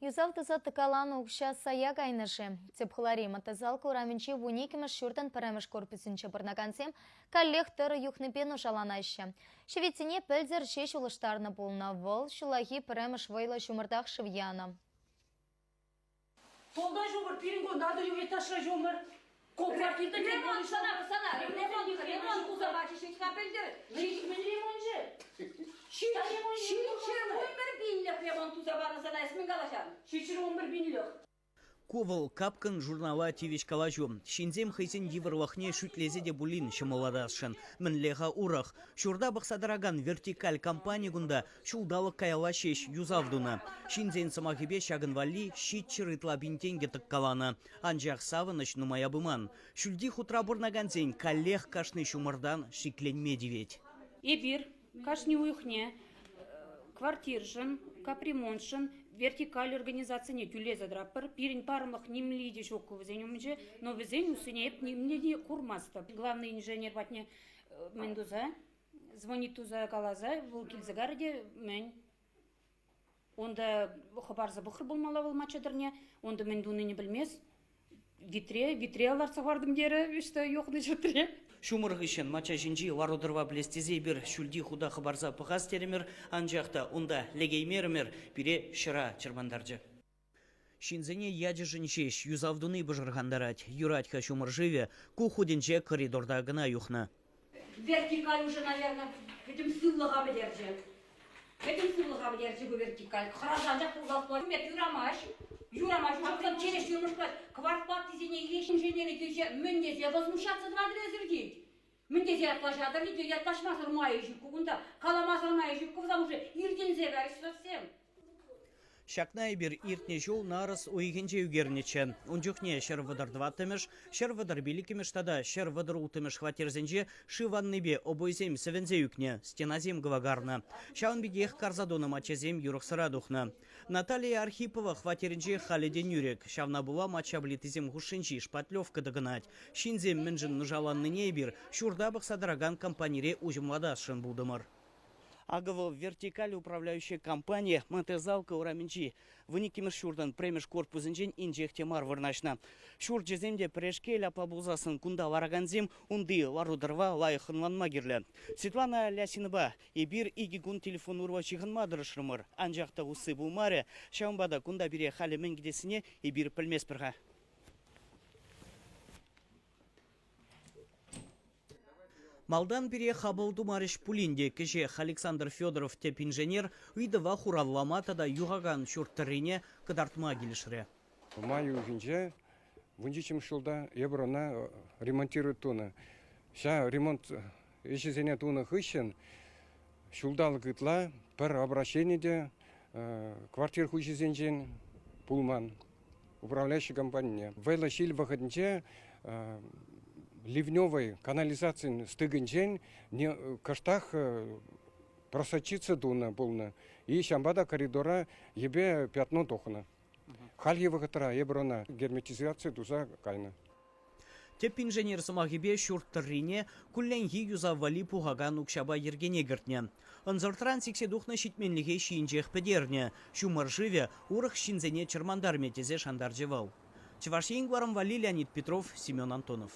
Юсав туса тӑккаланӑ укҫа сая кайнӑ-ши? Тӗп хулари Мотозалка урамӗнчи вуниккӗмӗш ҫуртӑн пӗрремӗш корпусӗнче пурӑнакансем каллех тӑрӑ юхнипе нушаланаҫҫӗ. Ҫивиттине пӗлтӗр ҫеҫ улӑштарнӑ пулнӑ. Вӑл ҫуллахи пӗрремӗш вӑйлӑ ҫумӑртах шыв янӑ. Тулта ҫумӑр, пирӗн кунта та юрать ташра ҫумӑр. Квартирта Ремонт сана, сана, ремонт, ремонт туса пачӗҫ-ха пӗлтӗр. Мӗн ремончӗ? 711 пинлӗх ремонт туса панӑ сана, эс мӗн калаҫан? 711 пинлӗх. Ку вӑл Капкӑн журнала тивӗҫ калаҫу. Ҫынсем хӑйсен йывӑрлӑхне шӳтлесе те пулин ҫӑмӑллатасшӑн. Мӗнле-ха урӑх? Ҫурта пӑхса тӑракан «Вертикаль» компани кунта ҫулталӑк каялла ҫеҫ юсав тунӑ. Ҫынсен сӑмахӗпе ҫакӑн валли 700 ытла пин тенкӗ тӑккаланӑ. Анчах савӑнӑҫ нумая пыман. Ҫӳлти хутра пурӑнакансен каллех кашни ҫумӑртан шикленме тивет. Эпир кашни уйӑхне квартиршӑн, капремонтшӑн вертикаль организацине тӳлесе тӑратпӑр. Пирӗн парӑмлӑх нимле те ҫук вӗсен умӗнче, но вӗсен уссине эп нимле те курмастӑп. Главный инженер патне мӗн туса, звонить туса каласа вӑл килсе карӗ те мӗн Унта хӑпарса пӑхрӗ пулмалла вӑл мачча тӑрне. Унта мӗн тунине пӗлмест. Витре, витре лартса хӑвартӑм терӗ, ӑҫта юхнӑ ҫуртре. Ҫумӑр хыҫҫӑн мачча ҫинчи лару-тӑрӑва пӗлес тесе эпир ҫӳлти хута хӑпарса пӑхас терӗмӗр, анчах та унта лекеймерӗмӗр, пире ҫӑра чӑрмантарчӗ. Ҫынсене ячӗшӗн ҫеҫ юсав туни пӑшӑрхантарать. Юрать-ха ҫумӑр шывӗ ку хутӗнче коридорта кӑна юхнӑ. Вертикаль уже, наверное, пӗтӗм сывлӑха пӗтерчӗ. Пӗтӗм сывлӑха пӗтерчӗ ку вертикаль. Хӑраса анчах пулас пулать. Юрамасть. Юрамасть. Ушкӑн череҫ юрмӑшкӑ квартплатисене илеҫ инженерӗ килсе мӗн тесе возмущаться тӑватӑр эсир тет. Мӗн тесе ятлаҫатӑр тет. Ятлаҫмасӑр майӗ ҫук кунта. Каламасӑр майӗ ҫук. Вӗсем уже иртӗнсе кайрӗҫ совсем. Ҫакна эпир иртнӗ ҫул нарӑс уйӑхӗнче ӳкернӗччӗ. Ун чухне 134-мӗш, 135-мӗш тата 136-мӗш хваттерсенче шыв аннипе обойсем сӗвӗнсе ӳкнӗ, стенасем кӑвакарнӑ. Ҫавӑн пекех карса тунӑ маччасем юрӑхсӑра тухнӑ. Наталия Архипова хваттерӗнче халӗ те нӳрӗк. Ҫавна пула мачча плитисем хушшинчи шпатлевка тӑкӑнать. Ҫынсем мӗншӗн нушаланнине эпир ҫурта пӑхса тӑракан компанире уҫӑмлатасшӑн пултӑмӑр. Акӑ вӑл вертикаль управляющи компани Мотозалка урамӗнчи вуниккӗмӗш ҫуртӑн пӗрремӗш корпусӗнчен инҫех те мар вырнаҫнӑ. Ҫурчӗсем те пӗрешкел апла пулсассӑн кунта ларакансем унти лару-тӑрӑва лайӑх ӑнланма кирлӗ. Светлана Лясинӑпа эпир икӗ кун телефон урлӑ ҫыхӑнма тӑрӑшрӑмӑр, анчах та усси пулмарӗ. Ҫавӑнпа та кунта пире халӗ мӗн кӗтессине эпир пӗлместпӗр-ха. Малтан пире хапӑл тумарӗҫ пулин те кӗҫех Александр Федоров тӗп инженер ыйтӑва хуравлама тата юхакан ҫурт тӑррине кӑтартма килӗшрӗ. Май уйӑхӗнче вунҫиччӗмӗш ҫулта эпир ӑна ремонтировать тунӑ. Ҫав ремонт ӗҫӗсене тунӑ хыҫҫӑн ҫулталӑк ытла пӗр обращени те квартир хуҫисенчен пулман. управляющи компанине. Вӑйлӑ ҫил вӑхӑтӗнче ливневой канализацин стыкӗнчен кӑштах просочиться тунӑ пулнӑ. И ҫавӑнпа та коридора йӗпе пятно тухнӑ. Хальхи вӑхӑтра эпир ӑна герметизаци туса кайнӑ. Тӗп инженер сӑмахӗпе ҫурт тӑррине кулленхи юсав валли пухакан укҫапа йӗркене кӗртнӗ. Ӑнсӑртран сиксе тухнӑ ҫитменлӗхе ҫийӗнчех пӗтернӗ. Ҫумӑр шывӗ урӑх ҫынсене чӑрмантармӗ тесе шантарчӗ вӑл. Чӑваш Ен кӑларӑм валли Леонид Петров, Семен Антонов.